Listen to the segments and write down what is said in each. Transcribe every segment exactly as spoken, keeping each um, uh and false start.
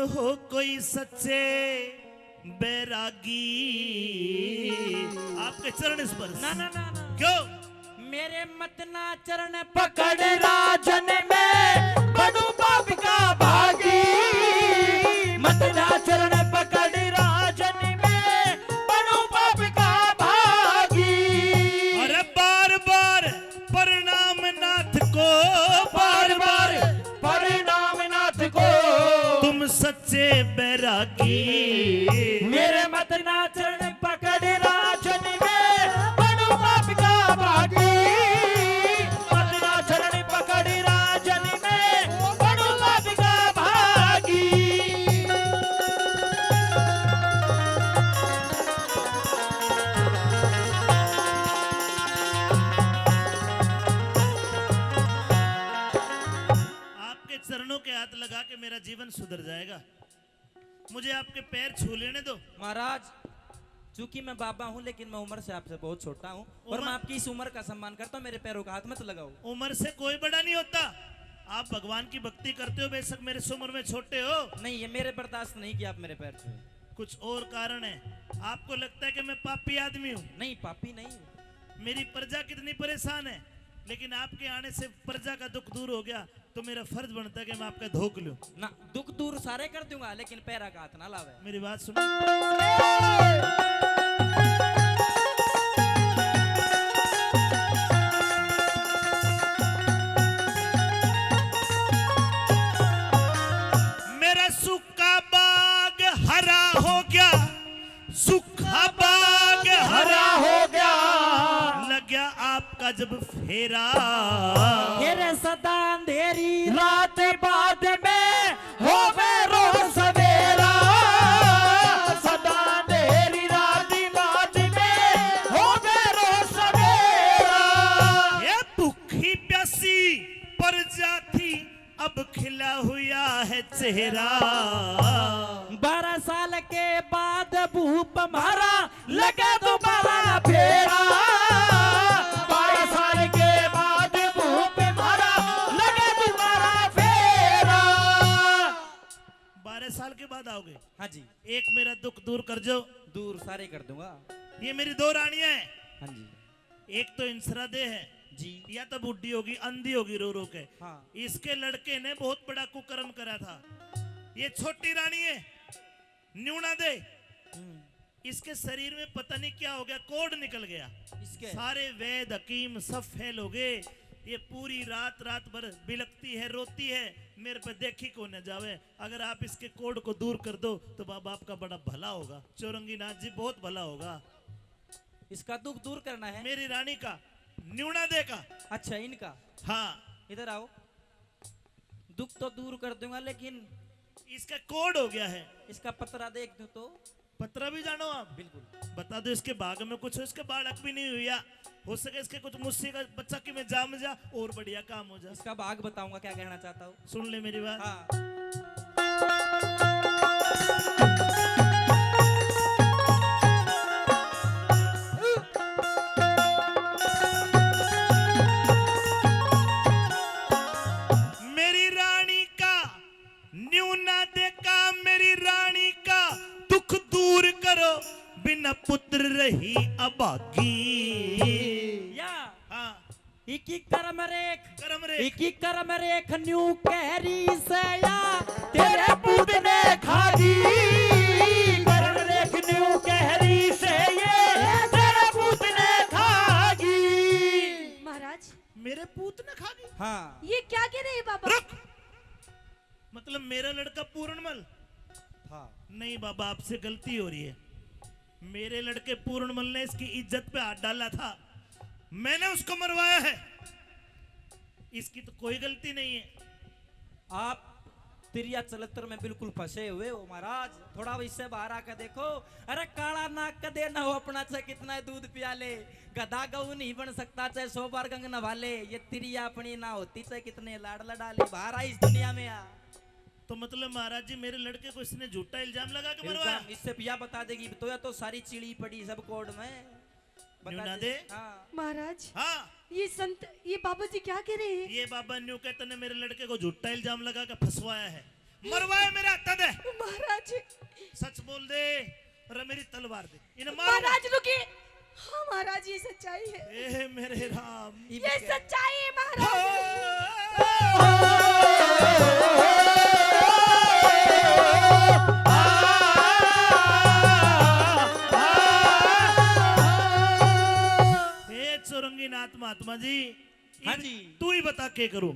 हो कोई सच्चे बैरागी। आपके चरण स्पर्श। ना, ना, ना, ना। क्यों? मेरे मत ना चरण पकड़ राजन में बनू पाप का भागी। मत ना चरण पकड़ राजन में बनू पाप का भागी। अरे बार बार प्रणाम नाथ को, बार बार प्रणाम नाथ को। तुम सच्चे बैरागी। मेरे मत ना चरण पकड़ राजन में बनू पाप का भागी। मत ना चरण पकड़ राजन में बनू पाप का भागी। आपके चरणों के हाथ लगा के मेरा जीवन सुधर जाएगा। मुझे आपके पैर छू लेने दो। महाराज, चूंकि मैं बाबा हूँ, लेकिन मैं उम्र से आपसे बहुत छोटा हूँ और उम्र मैं आपकी इस उम्र का सम्मान करता हूँ। मेरे पैरों का हाथ मत लगाओ। उम्र से कोई बड़ा नहीं होता। आप भगवान की भक्ति करते हो, बेशक मेरे से उम्र में छोटे हो। नहीं, ये मेरे बर्दाश्त नहीं कि आप मेरे पैर छुए। कुछ और कारण है। आपको लगता है कि मैं पापी आदमी हूँ। नहीं, पापी नहीं हूँ। मेरी प्रजा कितनी परेशान है, लेकिन आपके आने से प्रजा का दुख दूर हो गया, तो मेरा फर्ज बनता है कि मैं आपका धोख लूं। ना, दुख दूर सारे कर दूंगा, लेकिन पैरा का हाथ ना लावे। मेरी बात सुनो। मेरा सूखा बाग हरा हो गया, सूखा बाग हरा हो गया। लग गया आपका जब फेरा। तेरे सदा अंधेरी रात बाद में होवे रोज सवेरा। सदा अंधेरी रात बाद में होवे रोज सवेरा। ये भूखी प्यासी प्रजा थी, अब खिला हुआ है चेहरा। बारह साल के बाद भूप मारा, लगे दोबारा फेरा। बारह साल के बाद भूप मारा, लगे दोबारा फेरा। बारह साल के बाद आओगे? हाँ जी। एक मेरा दुख दूर कर जो। दूर सारे कर दूंगा। ये मेरी दो रानियां हैं। हाँ जी। एक तो इंसरा दे है जी। या तो बूढ़ी होगी, अंधी होगी रो रो के। हाँ। इसके लड़के ने बहुत बड़ा कुकर्म करा था। ये छोटी रानी है, न्यूना दे। हम्म। इसके शरीर में पता नहीं क्या हो गया, कोढ़ निकल गया। इसके? सारे वैद हकीम सब फेल हो गए। ये पूरी रात, रात भर बिलकती है, रोती है, मेरे पे देखी को न जावे। अगर आप इसके कोढ़ को दूर कर दो तो बाबा आपका बड़ा भला होगा, चौरंगी नाथ जी, बहुत भला होगा। इसका दुख दूर करना है। मेरी रानी का, न्यूना दे का। अच्छा, इनका। हाँ। इधर आओ। दुख तो दूर कर दूंगा, लेकिन इसका कोढ़ हो गया है। इसका पतरा देख दूं तो? पतरा भी जानो आप? बिल्कुल। बता दो, इसके भाग में कुछ हो, इसके बालक भी नहीं हुआ। हो सके इसके कुछ मुस्सी का बच्चा कि मैं जाम जा और बढ़िया काम हो जा। इसका भाग बताऊंगा, क्या कहना चाहता हूँ। सुन ले मेरी बात। हाँ। मेरी रानी का, न्यूना दे का, मेरी रानी का दुख दूर करो, बिना पुत्र रही अभागी। या। हाँ। इकी करम रेख, करम रेख। इकी करम रेख न्यू कह रही से या, तेरे पूत ने खागी। करम रेख न्यू कह रही से ये, तेरे पूत ने खागी। महाराज, मेरे पूत ने खागी? हाँ। ये क्या कह रहे हैं बाबा? रुक। मतलब मेरा लड़का पूरणमल? हाँ। नहीं बाबा, आपसे गलती हो रही है। मेरे लड़के पूरणमल ने इसकी इज्जत पे हाथ डाला था, मैंने उसको मरवाया है। इसकी तो कोई गलती नहीं है। आप तिरिया चलत्र में बिल्कुल फंसे हुए हो महाराज, थोड़ा इससे बाहर आकर देखो। अरे काला नाग कदे ना हो अपना, चाहे कितना दूध पिया ले, गधा गऊ नहीं बन सकता, चाहे सौ बार गंग नहा ले। ये तिरिया अपनी ना होती, चाहे कितने लाड़ लड़ा ले, बाहर आ इस दुनिया में आ। तो मतलब महाराज जी, मेरे लड़के को इसने झूठा इल्जाम लगा के मरवाया? इल्जाम इससे पिया बता देगी, तो या तो सारी चिड़ी पड़ी सब कोर्ट में। बता न्यू ना दे। दे। हाँ। महाराज, हाँ। ये संत, ये बाबा जी क्या कह रहे हैं? ये बाबा न्यू कहते ने मेरे लड़के को झूठा इल्जाम लगा के फंसवाया है। मरवाए मेरे हाथ दे। महाराज। सच बोल दे, और मेरी तलवार दे। इन्हें मार। महाराज रुकिए। हाँ महाराज, ये सच्चाई है। ए मेरे राम। ये सच्चाई है महाराज। हे चौरंगीनाथ महात्मा जी, हाँ जी। तू ही बता के करूं।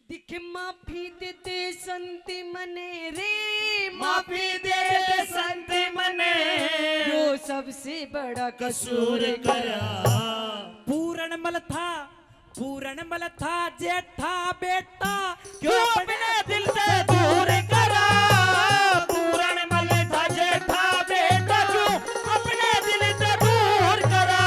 दिख माफी दे दे संत मने रे, माफी दे दे संत मने। यो सबसे बड़ा कसूर करा। पूरण मल था, पूरण मल था जेठा बेटा, क्यों अपने दिल से दूर करा। पूरण मल था जेठा बेटा, क्यों अपने दिल से दूर करा।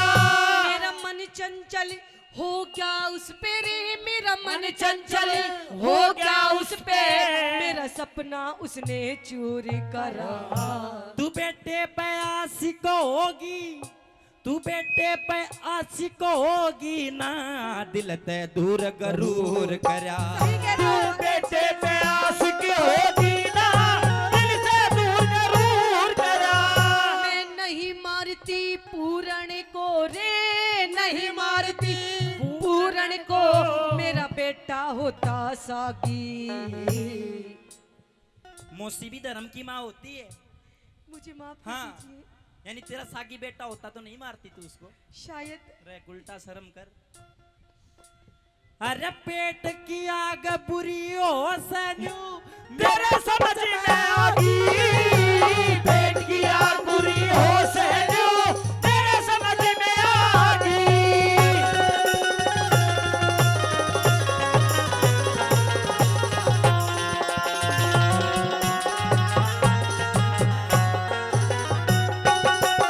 मेरा मन चंचल हो गया उस पे रे, मेरा मन चंचल हो गया उस पे, मेरा सपना उसने चूर करा। तू बेटे पे आशिक होगी, तू बेटे पे आशिक होगी ना, दिल ते दूर गरूर करा। सही कह रहे हो। तू बेटे पे आशिक होगी ना, दिल से दूर गरूर करा। मैं नहीं मारती पूरण को रे, नहीं मारती पूरण को, मेरा बेटा होता सागी। मौसी भी धर्म की माँ होती है। मुझे माफ कर हाँ। दीजिए। यानी तेरा सागी बेटा होता तो नहीं मारती तू उसको? शायद। रे उल्टा शर्म कर। अरे पेट की आग बुरी हो सन्यू, मेरे समझ में आ गई। पेट की आग बुरी हो सन्यू, मेरे समझ में आ गई।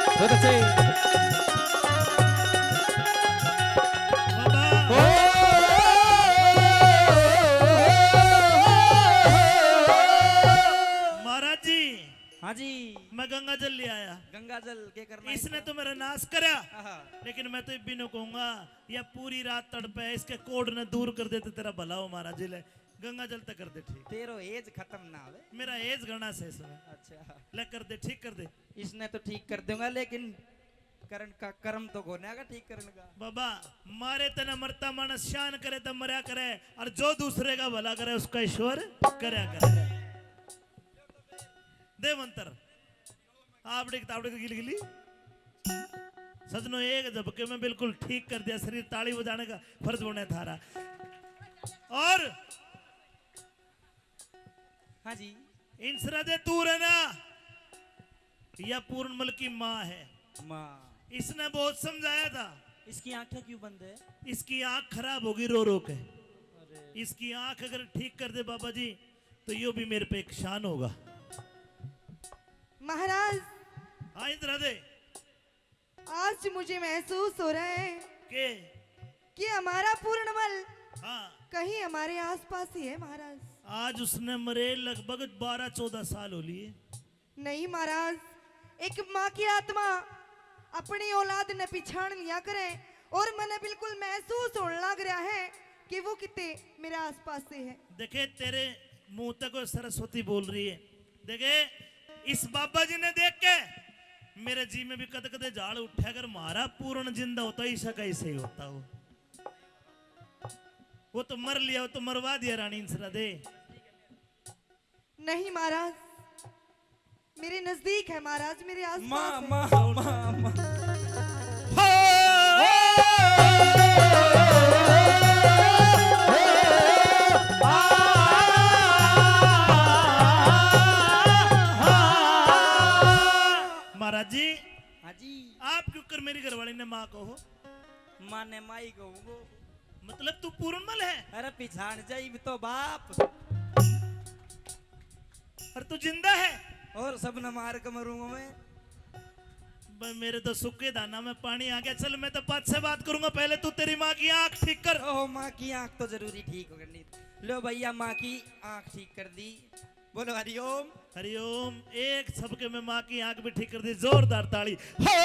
बहुत अच्छे। बाबा। ओ! महाराज जी, हाँ जी। मैं गंगा जल ले आया। गंगा जल के करना इसने इसका? तो मेरा नाश करा, आहा। लेकिन मैं तो इब्बी ने कहूंगा, या पूरी रात तड़पे, इसके कोढ़ ने दूर कर दे तो तेरा भला हो महाराज जी। ले गंगा जल तक कर दे ठीक। तेरो एज खत्म ना होवे। मेरा एज घना से इसमें। अच्छा। ले कर दे, ठीक कर दे। इसने तो ठीक कर दूंगा, लेकिन करण का कर्म तो कोने आगा ठीक करण का। बाबा, मारे तने मरता मानस शान करे तो मरया करे, और जो दूसरे का भला करे उसका ईश्वर करया करे। दे मंत्र। आपड़े तावड़े गिलगिली। सजनो, एक झपके में बिल्कुल ठीक कर दिया शरीर, ताली बजाने का फर्ज बने थारा। और हाँ जी। इंसरा दे तू रहना, या पूर्णमल की माँ है। माँ। इसने बहुत समझाया था। इसकी आंखें क्यों बंद है? इसकी आंख खराब होगी रो रो के। अरे। इसकी आंख अगर ठीक कर दे बाबा जी, तो यो भी मेरे पे एक शान होगा। महाराज। हाँ, इधर आ दे। आज मुझे महसूस हो रहा है के? कि हमारा पूर्णमल हाँ। कहीं हमारे आसपास ही है महाराज। आज उसने मरे लगभग बारह चौदह साल हो लिए। नहीं महाराज, एक माँ की आत्मा अपनी औलाद ने पिछाण लिया करे, और मैंने बिल्कुल महसूस होने लग रहा है कि वो किते मेरे आसपास से है। देखे, तेरे मुंह तक सरस्वती बोल रही है। देखे, इस बाबा जी ने देख के मेरे जी में भी कद कदे झाड़ उठा, अगर म्हारा पूर्ण जिंदा होता, ईसा का ऐसे ही होता हो। वो तो मर लिया, वो तो मरवा दिया रानी इंसरा दे। नहीं महाराज, मेरे नजदीक है महाराज, मेरे आसपास माँ, है। माँ, माँ, माँ। महाराज जी, हाँ जी। आप क्यों कर मेरी घरवाली ने माँ कहो? माँ ने माई कहूँगो। मतलब तू पूर्णमल है? अरे पिछाण जाई तो बाप। और तू जिंदा है? और सब न मार के मरूंगा मैं। ब-, मेरे तो सूखे दाना में पानी आ गया। चल, मैं तो पाछे बात करूंगा, पहले तू तेरी माँ की आंख ठीक कर। ओह, माँ की आंख तो जरूरी ठीक करनी। लो भैया, माँ की आंख ठीक कर दी। बोलो हरिओम। हरिओम। एक झपके में माँ की आंख भी ठीक कर दी। जोरदार ताली। हो!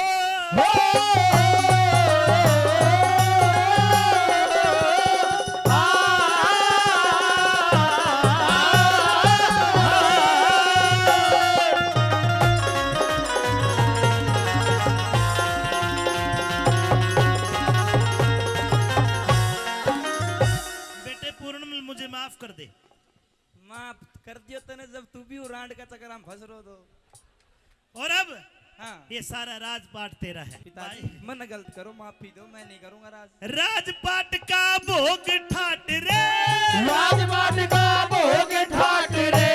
कर दे। माफ कर दियो तने, जब तू भी रांड का चक्कर में फंस रो तो। और अब हाँ। ये सारा राजपाट तेरा है। पिताजी, मन गलत करो, माफी दो, मैं नहीं करूंगा राज। राजपाट का भोग ठाट रे, राजपाट का भोग ठाट रे,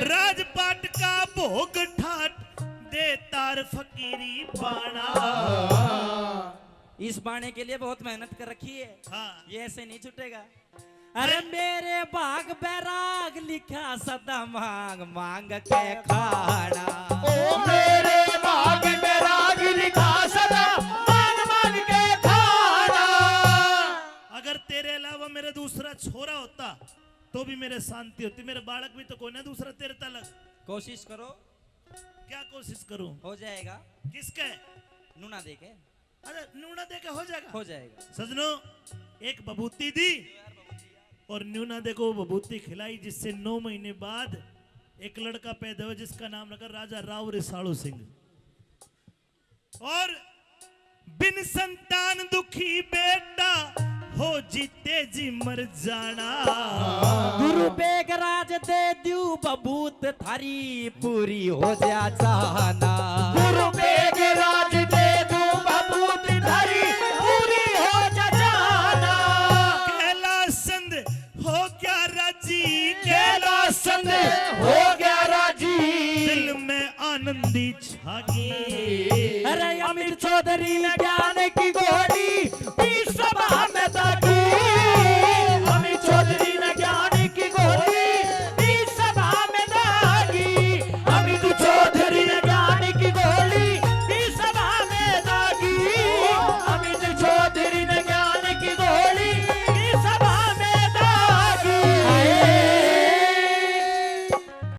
राजपाट का भोग ठाट दे तार फकीरी बाणा। इस बाणे के लिए बहुत मेहनत कर रखी है। हाँ। ये ऐसे नहीं छूटेगा। अरे मेरे भाग बैराग लिखा सदा मांग मांग के खाना। ओ मेरे भाग बैराग लिखा सदा मांग मांग के खाना। अगर तेरे अलावा मेरा दूसरा छोरा होता तो भी मेरे शांति होती। मेरा बालक भी तो कोई ना दूसरा तेरे तलक। कोशिश करो। क्या कोशिश करूं? हो जाएगा। किसके? नूना देके। अरे नूना देके हो जाएगा। हो जाएगा। सजनों, एक बबूती दी और नूना देको बबूती खिलाई, जिससे नौ महीने बाद एक लड़का पैदा हुआ, जिसका नाम रखा राजा राव रिसालू सिंह। और बिन संतान दुखी बेटा हो जीते जी मर जाना। गुरु बेगराज दे दू बबूत थारी पूरी हो जा चाहना। गुरु बेगराज दे दू बबूत थारी पूरी हो जा चाहना। कैलाश चंद हो गया राजी, कैलाश चंद हो गया राजी। दिल में आनंदी छागी। अरे अमित चौधरी ने ज्ञान की गोली